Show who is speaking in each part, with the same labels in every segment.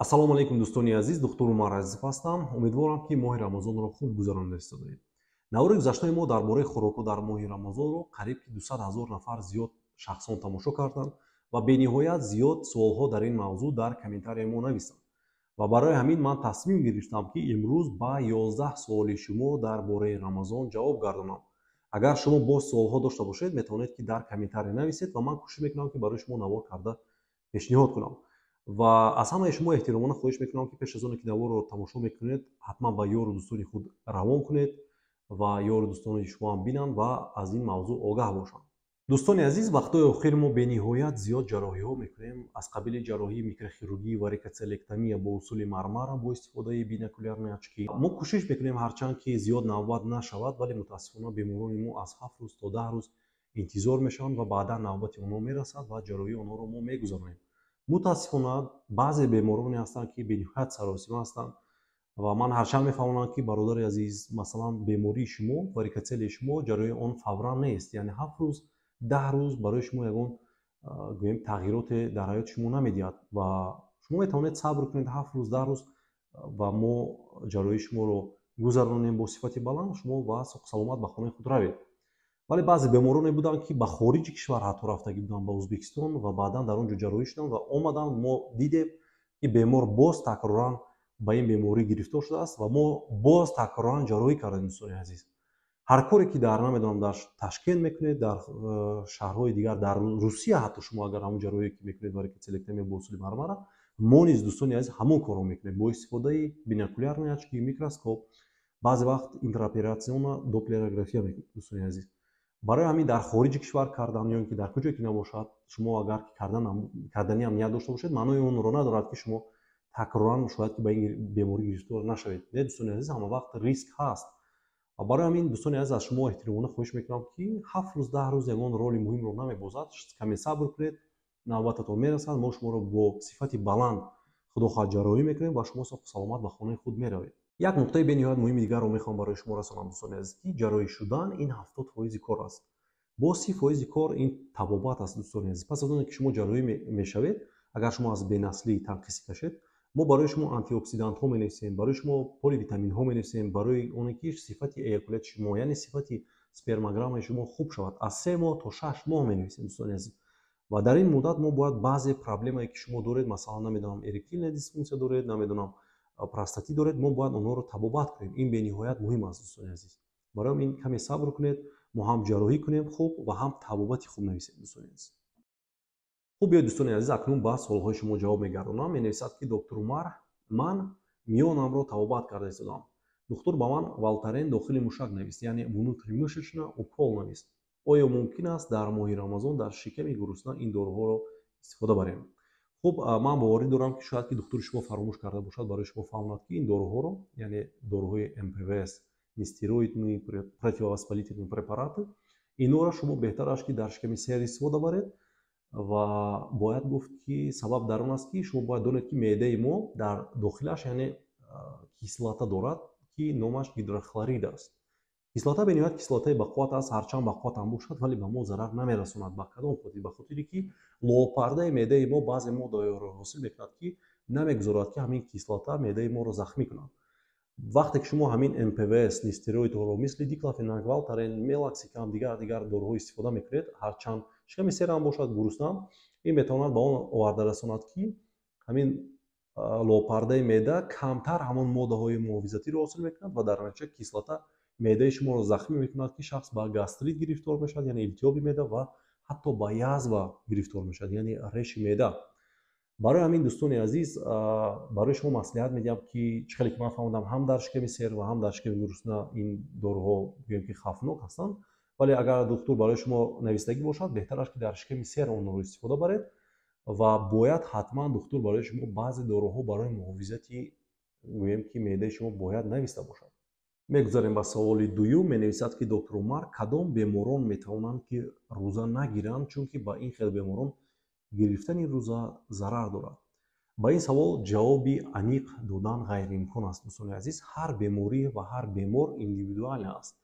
Speaker 1: Ассалому алайкум, дӯстони азиз, духтур Умар Азизов ҳастам. Умедворам, ки моҳи Рамазонро хуб гузаронида истодаед. Навори гузаштаи мо дар бораи хӯрокҳо дар моҳи Рамазонро қариб ки 200 ҳазор нафар зиёд шахсон тамошо карданд ва бениҳоят зиёд суолҳо дар ин мавзӯъ дар комментарияи мо нависанд. Ва барои ҳамин ман тасмим гирифтам, ки имрӯз ба 11 суоли шумо дар бораи Рамазон ҷавоб гардонам. Агар шумо боз суолҳо дошта бошед, метавонед, ки дар комментария нависед ва ман кӯшиш мекунам, ки барои шумо навор карда пешниҳод кунам. Ва аз ҳамаи шумо эҳтиромона хоҳиш мекунам, ки пеш аз оне ки наворро тамошо мекунед, ҳатман ба ёру дӯстони худ равон кунед ва ёру дӯстони шумо ҳам бинанд ва аз ин мавзӯъ огаҳ бошанд. Дӯстони азиз, вақтҳои охир мо бениҳоят зиёд ҷарроҳиҳо мекунем, аз қабили ҷарроҳии микрохирургӣ, варикоцелэктомия бо усули Мармара бо истифодаи бинокулярные очки. Мо кӯшиш мекунем, ҳарчанд ки зиёд навбат нашавад, вале мутаассифона беморони мо аз 7 рӯз то 10 рӯз интизор мешаванд ва баъдан навбати онҳо мерасад ва ҷарроҳии онҳоро мо мегузаронем. Мутаассифона, баъзе бемороне ҳастанд, ки бениҳоят саросима ҳастанд ва ман ҳарчанд мефаҳмонам, ки бародари азиз, масалан, бемории шумо, варикоцеле шумо, ҷарроҳии он фавран нест, яъне 7 рӯз, 10 рӯз барои шумо ягон, гӯем, тағйироте дар ҳаёти шумо намедиҳад ва шумо метавонед сабр кунед 7 рӯз, 10 рӯз ва мо ҷарроҳии шуморо гузаронем бо сифати баланд, шумо ба саломат ба хонаи худ равед. Вале баъзе бемороне буданд, ки ба хориҷи кишвар ҳатто рафтагӣ буданд, ба Ӯзбекистон, ва баъдан дар он ҷо ҷарроҳӣ шуданд ва омаданд. Мо дидем, ки бемор боз такроран ба ин беморӣ гирифтор шудааст ва мо боз такроран ҷарроҳӣ кардем. Дӯстони азиз, ҳар коре ки дар, намедонам, дар Ташкент мекунед, дар шаҳрҳои дигар, дар Русия ҳатто шумо агар ҳамон ҷарроҳие ки мекунед, варикоцелэктомия бо усули Мармара, мо низ, дӯстони азиз, ҳамон корро мекунем бо истифодаи бинокулярные очки, микроскоп, баъзе вақт интраоперационно доплерография мекунем. Дӯстони азиз, барои ҳамин дар хориҷи кишвар кардан ё ин ки дар куҷое ки набошад, шумо агар карданиам ният дошта бошед, маънои онро надорад, ки шумо такроран шояд ки ба ин беморӣ гирифтор нашавед. Не, дӯстони азиз, ҳама вақт риск ҳаст. Ва барои ҳамин, дӯстони азиз, аз шумо эҳтиромона хоҳиш мекунам, ки 7 рӯз, 10 рӯз ягон роли муҳимро намебозад, каме сабр кунед, навбататон мерасад, мо шуморо бо сифати баланд, худо хоҳад, ҷарроҳӣ мекунем ва шумо соҳу саломат ба хонаи худ меравед. Як нуқтаи бениҳоят муҳими дигарро мехоҳам барои шумо расонам, дӯстони азиз, ки ҷарроҳӣ шудан ин 70 фоизи кор аст, боз 30 фоизи кор ин табобат аст. Дӯстони азиз, пас аз оне ки шумо ҷарроҳӣ мешавед, агар шумо аз бенаслӣ танқисӣ кашед, мо барои шумо антиоксидантҳо менависем, барои шумо поливитаминҳо менависем, барои оне ки сифати эякуляти шумо, яъне сифати спермограммаи шумо хуб шавад. Аз 3 моҳ то 6 моҳ менависем, дӯстони азиз. Ва дар ин муддат мо бояд баъзе проблемае ки шумо доред, масалан, намедонам, эректильная дисфункция доред, намедонам, простатит доред, мо бояд онҳоро табобат кунем. Ин бениҳоят муҳим аст, дӯстони азиз. Барои ин каме сабр кунед, мо ҳам ҷарроҳӣ кунем хуб ва ҳам табобати хуб нависем, дӯстони азиз. Хуб, биёед, дӯстони азиз, акнун ба суолҳои шумо ҷавоб мегардонам. Менависад, ки доктор Умар, ман миёнамро табобат карда истодам. Духтур ба ман Валтарен дохили мушак навист, яъне внутримышечно укол навист. Оё мумкин аст дар моҳи Рамазон дар шиками гурусна ин доруҳоро истифода барем? Хуб, ман боварӣ дорам, ки шояд ки духтури шумо фаромӯш карда бошад барои шумо фаҳмонад, ки ин доруҳоро, яъне доруҳои НПВС, нестероидные противовоспалительные препараты, инҳоро шумо беҳтар аст, ки дар шиками сер истифода баред. Ва бояд гуфт, ки сабаб дар он аст, ки шумо бояд донед, ки меъдаи мо дар дохилаш, яъне, кислота дорад, ки номаш гидрохлорид аст. Кислота бениҳоят кислотаи бақувват аст. Ҳарчанд бақувват ҳам бошад, вале ба мо зарар намерасонад. Ба кадом хотир? Ба хотире ки лопардаи меъдаи мо баъзе моддаҳоеро ҳосил мекунад, ки намегузорад, ки ҳамин кислота меъдаи моро захмӣ кунад. Вақте ки шумо ҳамин НПВС, нестероидҳоро, мисли диклофенак, Валтарен, мелоксикам, дигар дигар доруҳо истифода мекунед, ҳарчанд шиками серам бошад, гуруснаам, ин метавонад ба он оварда расонад, ки ҳамин лопардаи меъда камтар ҳамон моддаҳои муҳофизатиро ҳосил мекунад ва дар натиҷа кислота меъдаи шуморо захмӣ мекунад, ки шахс ба гастрит гирифтор мешавад, яъне илтиҳоби меъда, ва ҳатто ба язва гирифтор мешавад, яъне реши меъда. Барои ҳамин, дӯстони азиз, барои шумо маслиҳат медиҳам, ки чӣ хеле ки ман фаҳмидам, ҳам дар шиками сер ва ҳам дар шиками гурусна ин доруҳо, гӯем ки, хавфнок ҳастанд. Вале агар духтур барои шумо навистагӣ бошад, беҳтар аст, ки дар шиками сер онро истифода баред. Ва бояд ҳатман духтур барои шумо баъзе доруҳо барои муҳофизати, гӯем ки, меъдаи шумо бояд нависта бошад. Мегузарем ба саволи дуюм. Менависад, ки доктор Умар, кадом беморон метавонанд, ки рӯза нагиранд, чунки ба ин хел беморон гирифтани рӯза зарар дорад? Ба ин савол ҷавоби аниқ додан ғайриимкон аст, дӯстони азиз. Ҳар беморӣ ва ҳар бемор индивидуально аст,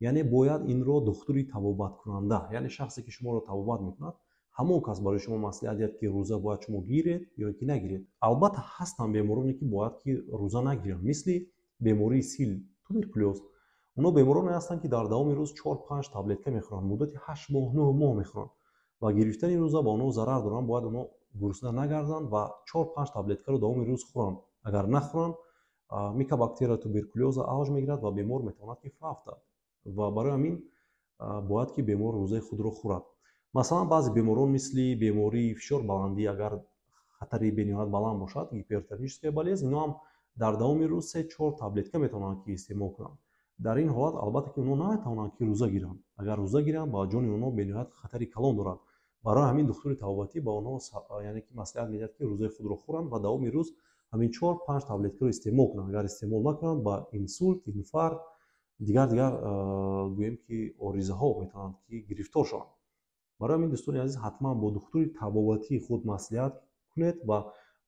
Speaker 1: яъне бояд инро духтури табобаткунанда, яъне шахсе ки шуморо табобат мекунад. Ҳамон кас барои шумо маслиҳат диҳад, ки рӯза бояд шумо гиред ё ки нагиред. Албатта, ҳастанд бемороне, ки бояд ки рӯза нагиранд, мисли бемории сил, туберкулёз. Онҳо бемороне ҳастанд, ки дар давоми рӯз 4-5 таблетка мехӯранд, муддати 8 моҳ, 9 моҳ мехӯранд ва гирифтани рӯза ба онҳо зарар доранд. Бояд онҳо гурусна нагарданд ва 4-5 таблеткаро давоми рӯз хӯранд. Агар нахӯранд, микобактерия туберкулёза авҷ мегирад ва бемор метавонад, ки фавтад. Ва барои ҳамин бояд ки бемор рӯзаи худро хӯрад. Масалан, баъзе беморон, мисли бемории фишорбаландӣ, агар хатари бениҳоят баланд бошад, гипертоническая болезнь, ино ҳам дар давоми рӯз 3-4 таблетка метавонанд ки истеъмол кунанд. Дар ин ҳолат, албатта, ки онҳо наметавонанд ки рӯза гиранд. Агар рӯза гиранд, ба ҷони онҳо бениҳоят хатари калон дорад. Барои ҳамин духтури табобатӣ ба онҳо, яъне ки, маслиҳат медиҳад, ки рӯзаи худро хӯранд ва давоми рӯз ҳамин 4-5 таблеткаро истеъмол кунанд. Агар истеъмол накунанд, ба инсулт, инфаркт, дигар дигар, гӯем ки, оризаҳо метавонанд ки гирифтор шаванд. Барои ҳамин, дӯстони азиз, ҳатман бо духтури табобатии худ маслиҳат кунед ва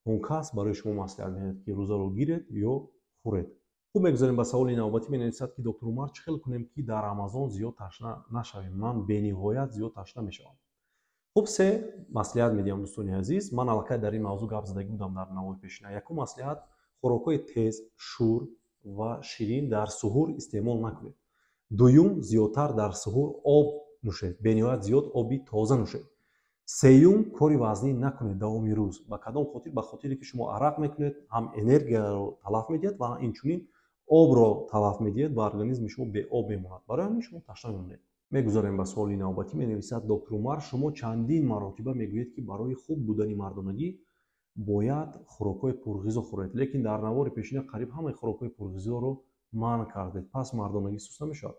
Speaker 1: он кас барои шумо маслиҳат медиҳад, ки рӯзаро гиред ё хӯред. Хуб, мегузарем ба саволи навбатӣ. Менависад, ки: «Доктор Умар, чӣ хел кунем, ки дар Рамазон зиёд ташна нашавем? Ман бениҳоят зиёд ташна мешавам». Хуб, се маслиҳат медиҳам, дӯстони азиз. Ман аллакай дар ин мавзӯъ гап задагӣ будам дар навори пешина. Якум маслиҳат: хӯрокҳои тез, шӯр ва ширин дар суҳур истеъмол накунед. Дуюм, зиёдтар дар суҳур об нӯшед, бениҳоят зиёд оби тоза нӯшед. Сеюм, кори вазнин накунед давоми рӯз. Ба кадом хотир? Ба хотире ки шумо арақ мекунед, ҳам энергияро талаф медиҳад ва инчунин обро талаф медиҳад ва организми шумо беоб мемонад. Барои ҳамин шумо ташна мемонед. Мегузарем ба суоли навбатӣ. Менависад: «Доктор Умар, шумо чандин маротиба мегӯед, ки барои хуб будани мардонагӣ бояд хӯрокҳои пурғизо хӯред, лекин дар навори пешина қариб ҳамаи хӯрокҳои пурғизоро манъ кардед. Пас мардонагӣ суст намешавад?»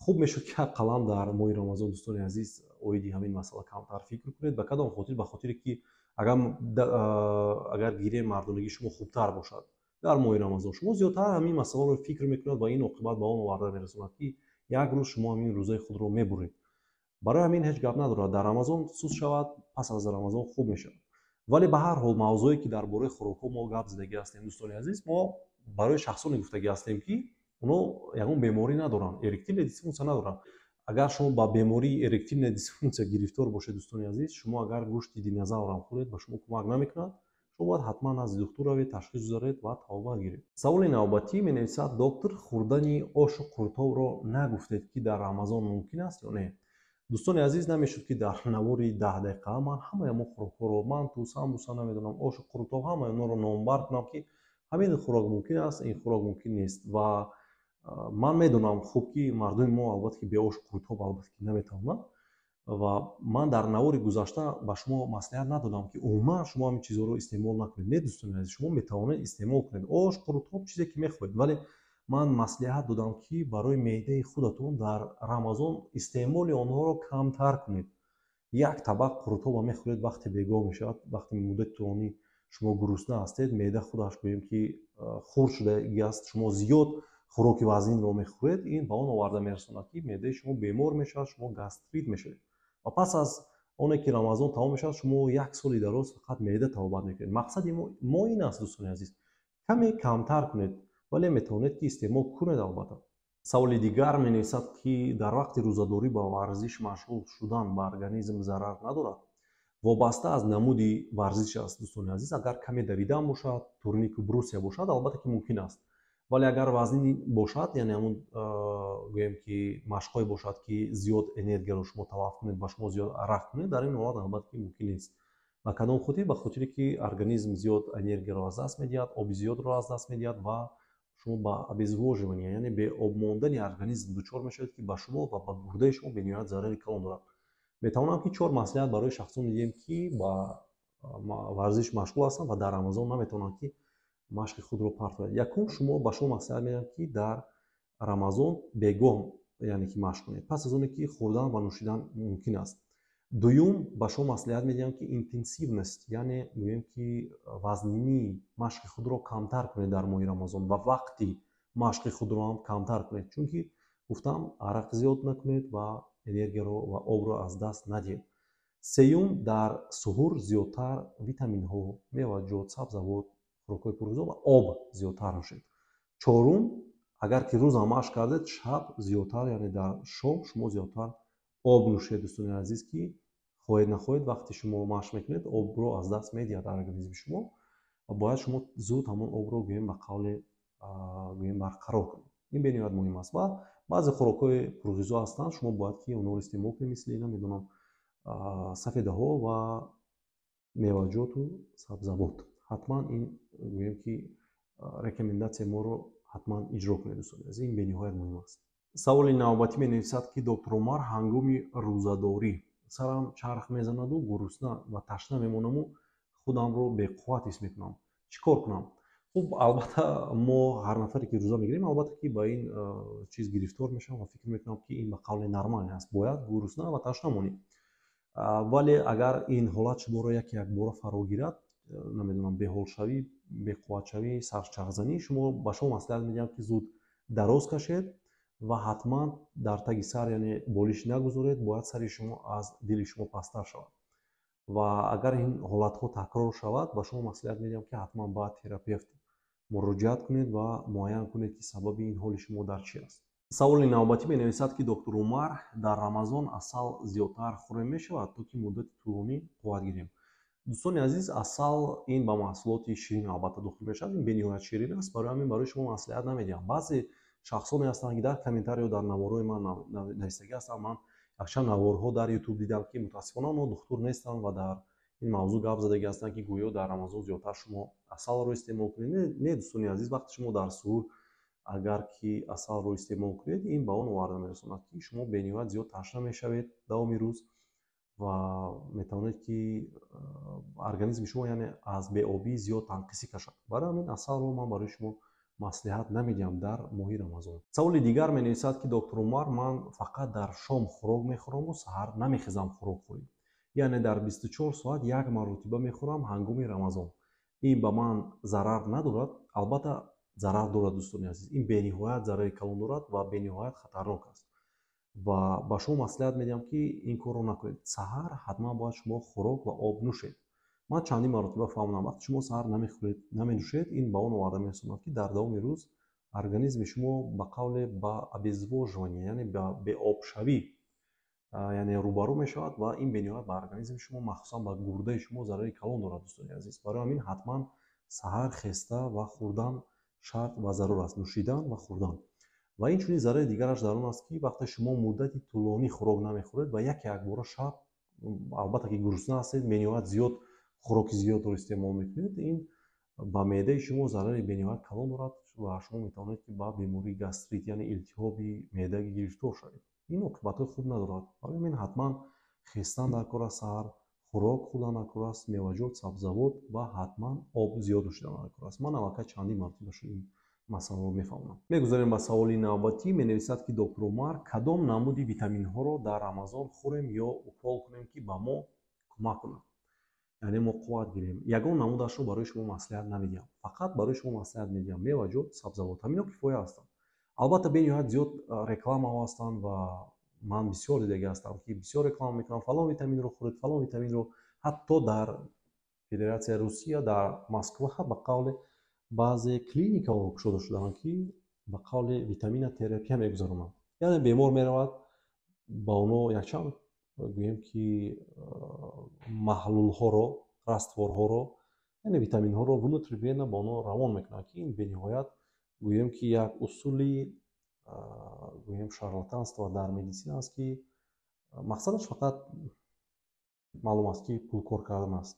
Speaker 1: Хуб мешуд, ки ақаллан дар моҳи Рамазон, дӯстони азиз, оиди ҳамин масъала камтар фикр кунед. Ба кадом хотир? Ба хотире ки агар гирем, мардонагии шумо хубтар бошад, дар моҳи Рамазон шумо зиёдтар ҳамин масъаларо фикр мекунад ва ин оқибат ба он оварда мерасонад, ки як рӯз шумо ҳамин рӯзаи худро мебуред. Барои ҳамин ҳеҷ гап надорад, дар Рамазон суст шавад, пас аз Рамазон хуб мешавад. Вале ба ҳар ҳол, мавзӯе ки дар бораи хӯрокҳо мо гап задагӣ ҳастем, дӯстони азиз, мо барои шахсоне гуфтагӣ ҳастем, ки онҳо ягон беморӣ надоранд, эректильная дисфункция надоранд. Агар шумо ба бемории эректильная дисфункция гирифтор бошед, дӯстони азиз, шумо агар гӯшти динозаврам хӯред, ба шумо кӯмак намекунад. Шумо бояд ҳатман назди духтур равед, ташхис гузаред ва табобат гиред. Саволи навбатӣ менависад: «Доктор, хӯрдани ошу қуртобро нагуфтед, ки дар Рамазон мумкин аст ё не?» Дӯстони азиз, намешуд, ки дар навори 10 дақиқа ман ҳамаи ҳамон хӯрокҳоро, манту, самбуса, намедонам, ошу қуртоб, ҳамаи онҳоро номбар кунам, ки ҳамин хӯрок мумкин аст, ин хӯрок мумкин нест. Ва ман медонам хуб, ки мардуми мо, албатта, ки бе ошу қуртоб, албатта, ки наметавонанд. Ва ман дар навори гузашта ба шумо маслиҳат надодам, ки умуман шумо ҳамин чизҳоро истеъмол накунед. Не, дӯстони азиз, шумо метавонед истеъмол кунед ош, қуртоб, чизе ки мехоҳед, вале ман маслиҳат додам, ки барои меъдаи худатон дар Рамазон истеъмоли онҳоро камтар кунед. Як табақ қуртоба мехӯред, вақте бегоҳ мешавад, вақте муддати тӯлонӣ шумо гурусна ҳастед, меъда худаш, гӯем ки, хурд шудагӣ аст, шумо зиёд хӯроки вазнинро мехӯред, ин ба он оварда мерасонад, ки меъдаи шумо бемор мешавад, шумо гастрит мешавед. Ва пас аз оне ки Рамазон тамом мешавад, шумо як соли дароз фақат меъда табобат мекунед. Мақсади мо ин аст, дӯстони азиз: каме камтар кунед, вале метавонед, ки истеъмол кунед, албатта. Саволи дигар менависад, ки дар вақти рӯзадорӣ ба варзиш машғул шудан ба организм зарар надорад? Вобаста аз намуди варзиш аст, дӯстони азиз. Агар каме давидан бошад, турнику брусья бошад, албатта ки мумкин аст. Вале агар вазнин бошад, яъне ҳамун, гӯем ки, машқҳое бошад, ки зиёд энергияро шумо талаф кунед, ба шумо зиёд арақ кунед, дар ин ҳолат, албатта ки, мумкин нест. Ба кадом хотир? Ба хотире ки организм зиёд энергияро аз даст медиҳад, оби зиёдро аз даст медиҳад ва шумо ба обезвоживание, яъне беоб мондани организм дучор мешавед, ки ба шумо ва ба гурдаи шумо бениҳоят зарари калон дорад. Метавонам, ки чор маслиҳат барои шахсон диҳем, ки ба варзиш машғул ҳастанд ва дар Рамазон наметавонанд, ки машқи худро партояд. Якум, шумо ба шумо маслиҳат медиҳам, ки дар Рамазон бегоҳ, яъне ки, машқ кунед, пас аз оне ки хӯрдан ва нӯшидан мумкин аст. Дуюм, ба шумо маслиҳат медиҳам, ки интенсивность, яъне, гӯем ки, вазнинии машқи худро камтар кунед дар моҳи Рамазон ва вақти машқи худро ҳам камтар кунед, чунки гуфтам, арақ зиёд накунед ва энергияро ва обро аз даст надиҳед. Сеюм, дар суҳур зиёдтар витаминҳо, меваҷот, сабзавот, хӯрокҳои пурғизо ва об зиёдтар нӯшед. Чорум, агар ки рӯзам машқ кардед, шаб зиёдтар, яъне дар шом шумо зиёдтар об нӯшед, дӯстони азиз, ки Хоҳед нахоҳед, вақте шумо машқ мекунед, обро аз даст медиҳад организми шумо ва бояд шумо зуд ҳамон обро, гӯем, ба қавле, гӯем, барқарор кунед. Ин бениҳоят муҳим аст. Ва баъзе хӯрокҳои пурғизо ҳастанд, шумо бояд ки онҳоро истеъмол кунед, мисли, намедонам, сафедаҳо ва меваҷоту сабзавот. Ҳатман ин, гӯем ки, рекомендатсияи моро ҳатман иҷро кунед, дӯстони азиз, ин бениҳоят муҳим аст. Саволи навбатӣ менависад, ки доктор Умар, ҳангоми рӯзадорӣ сарам чарх мезанаду гурусна ва ташна мемонаму худамро беқувват ҳис мекунам. Чӣ кор кунам? Хуб, албатта, мо ҳар нафаре ки рӯза мегирем, албатта ки ба ин чиз гирифтор мешавам ва фикр мекунам, ки ин ба қавле нормале аст, бояд гурусна ва ташна монӣ. Вале агар ин ҳолат шуморо яке якбора фаро гирад, намедонам, беҳолшавӣ, беқувватшавӣ, сарчархзанӣ, шумо ба шумо маслиҳат медиҳам, ки зуд дароз кашед ва ҳатман дар таги сар, яъне болиш нагузоред, бояд сари шумо аз дили шумо пасттар шавад. Ва агар ин ҳолатҳо такрор шавад, ба шумо маслиҳат медиҳам, ки ҳатман ба терапевт муроҷиат кунед ва муайян кунед, ки сабаби ин ҳоли шумо дар чӣ аст. Саволи навбатӣ менависад, ки доктор Умар, дар Рамазон асал зиёдтар хӯрем мешавад, то ки муддати тӯлонӣ қувват гирем? Дӯстони азиз, асал ин ба маҳсулоти ширин албатта дохил мешавад, ин бениҳоят ширин аст, барои ҳамин барои шумо маслиҳат намедиҳам. Баъзе шахсоне ҳастанд, ки дар комментариё, дар наворҳои ман нависагӣ ҳастанд. Ман якчанд наворҳо дар Ютуб дидам, ки мутаассифона онҳо духтур нестанд ва дар ин мавзӯъ гап задагӣ ҳастанд, ки гӯё дар Рамазон зиёдтар шумо асалро истеъмол кунед. Не, дӯстони азиз, вақте шумо дар суҳур агар ки асалро истеъмол кунед, ин ба он оварда мерасонад, ки шумо бениҳоят зиёд ташна мешавед давоми рӯз ва метавонед, ки организми шумо, яъне, аз беобӣ зиёд танқисӣ кашад. Барои ҳамин асалро ман барои шумо маслиҳат намедиҳам дар моҳи Рамазон. Саволи дигар менависад, ки доктор Умар, ман фақат дар шом хӯрок мехӯраму саҳар намехезам хӯрок хӯрӣ, яъне дар 24 соат як маротиба мехӯрам ҳангоми Рамазон. Ин ба ман зарар надорад? Албатта, зарар дорад, дӯстони азиз, ин бениҳоят зарари калон дорад ва бениҳоят хатарнок аст. Ва ба шумо маслиҳат медиҳам, ки ин корро накунед. Саҳар ҳатман бояд шумо хӯрок ва об нӯшед. Ман чандин маротиба фаҳмидам, вақте шумо саҳар намехӯред, наменӯшед, ин ба он оварда мерасонад, ки дар давоми рӯз организми шумо ба қавле ба обезвоживание, яъне ба беобшавӣ, яъне, рӯбарӯ мешавад ва ин бениҳоят ба организми шумо, махсусан ба гурдаи шумо, зарари калон дорад, дӯстони азиз. Барои ҳамин ҳатман саҳар хеста ва хӯрдан шарт ва зарур аст, нӯшидан ва хӯрдан. Ва инчунин зарари дигараш дар он аст, ки вақте шумо муддати тӯлонӣ хӯрок намехӯред ва яке якбора шаб, албатта ки гурусна ҳастед, бениҳоят зиёд хӯроки зиёдро истеъмол мекунед, ин ба меъдаи шумо зарари бениҳоят калон дорад ва шумо метавонед, ки ба бемории гастрит, яъне илтиҳоби меъда гирифтор шавед. Ин оқибатҳои хуб надорад. Барои ҳамин ҳатман хестан дар кор аст, саҳар хӯрок хӯрдан дар кор аст, меваҷот, сабзавот ва ҳатман об зиёд нӯшидан дар кор аст. Ман аллакай чандин маротиба шуд ин масъаларо мефаҳмонам. Мегузарем ба саволи навбатӣ. Менависад, ки доктор Умар, кадом намуди витаминҳоро дар Рамазон хӯрем ё укол кунем, ки ба мо кӯмак кунад, яъне мо қувват гирем? Ягон намудашро барои шумо маслиҳат намедиҳам, фақат барои шумо маслиҳат медиҳам меваҷот, сабзавот, ҳамино кифоя ҳастанд. Албатта, бениҳоят зиёд рекламаҳо ҳастанд ва ман бисёр дидагӣ ҳастам, ки бисёр реклама мекунам: фалон витаминро хӯред, фалон витаминро. Ҳатто дар Федератсияи Русия, дар Москва, ба қавле, баъзе клиникаҳо кушода шудаанд, ки ба қавле витаминотерапия мегузаронанд, яъне бемор меравад, ба онҳо якчанд, гӯем ки, маҳлулҳоро, растворҳоро, яъне витаминҳоро внутривенно ба онҳо равон мекунанд, ки ин бениҳоят, гӯем ки, як усули, гӯем, шарлатанство дар медисина аст, ки мақсадаш фақат маълум аст, ки пулкор кардан аст.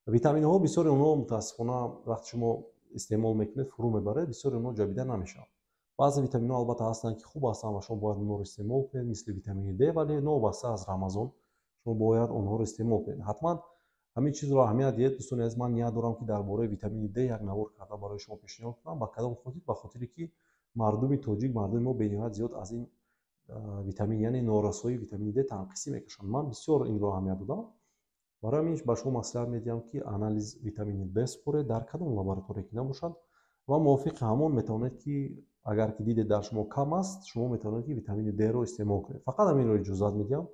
Speaker 1: Витаминҳо, бисёри онҳо, мутаассифона, вақте шумо истеъмол мекунед, фурӯ мебаред, бисёри онҳо ҷабида намешаванд. Баъзе витаминҳо, албатта, ҳастанд, ки хуб ҳастанд ва шумо бояд онҳоро истеъмол кунед, мисли витамини Д, вале новобаста аз Рамазон шумо бояд онҳоро истеъмол кунед. Ҳатман ҳамин чизро аҳамият диҳед, дӯстони азиз. Ман ният дорам, ки дар бораи витамини Д як навор карда барои шумо пешниҳод кунам. Ба кадом хотир? Ба хотире ки мардуми тоҷик, мардуми мо бениҳоят зиёд аз ин витамин, яъне норасоии витамини Д, танқисӣ мекашанд. Ман бисёр инро аҳамият додам. Барои ҳамин ба шумо маслиҳат медиҳам, ки анализ витамини Д супоред, дар кадом лаборатория ки набошад, ва мувофиқи ҳамон метавонед, ки агар ки дидед, дар шумо кам аст, шумо метавонед, ки витамини Д-ро истеъмол кунед. Фақат ҳаминро иҷозат медиҳам.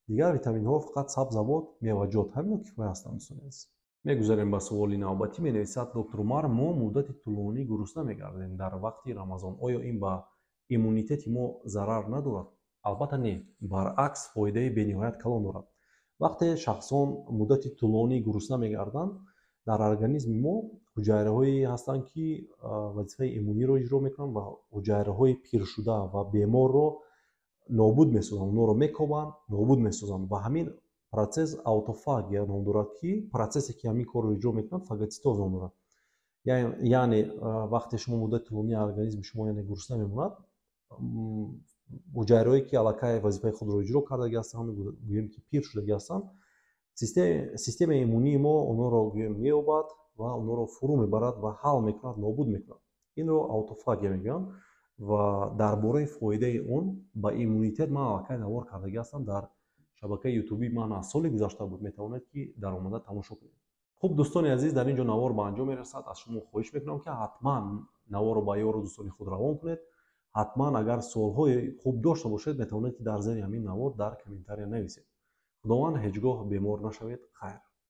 Speaker 1: Дигар витаминҳо фақат сабзавот, меваҷот, ҳамино кифоя ҳастанд, дӯстони азиз. Мегузарем ба суоли навбатӣ. Менависад: доктор Умар, мо муддати тӯлонӣ гурусна мегардем дар вақти Рамазон. Оё ин ба иммунитети мо зарар надорад? Албатта, не, баръакс, фоидаи бениҳоят калон дорад. Вақте шахсон муддати тӯлонӣ гурусна мегарданд, дар организми мо ҳуҷайраҳое ҳастанд, ки вазифаи иммуниро иҷро мекунанд ва ҳуҷайраҳои пиршуда ва беморро нобуд месозанд, онҳоро мекобанд, нобуд месозанд. Ва ҳамин процесс аутофагия ном дорад, ки процессе, ки ҳамин корро иҷро мекунад, фагоцитоз ном дорад. Яъне вақте шумо муддати тӯлонӣ организми шумо, яъне, гурусна мемонад, ҳуҷайраҳое, ки аллакай вазифаи худро иҷро кардаги ҳастанд, гӯем ки пир шудаги ҳастанд, системаи иммунии мо онҳоро, гӯем, меёбад ва онҳоро фурӯ мебарад ва ҳал мекунад, нобуд мекунад. Инро аутофагия мегӯянд. Ва дар бораи фоидаи он ба иммунитет ман аллакай навор кардаги ҳастам дар шабакаи ютубии ман, аз соли гузашта буд, метавонед, ки дар омада тамошо кунед. Хуб, дӯстони азиз, дар ин ҷо навор ба анҷом мерасад. Аз шумо хоҳиш мекунам, ки ҳатман наворро ба ёру дӯстони худ равон кунед. Ҳатман агар суолҳои хуб дошта бошед, метавонед, ки дар зери ҳамин навор дар комментария нависед. Худованд, ҳеҷ гоҳ бемор нашавед. Хайр.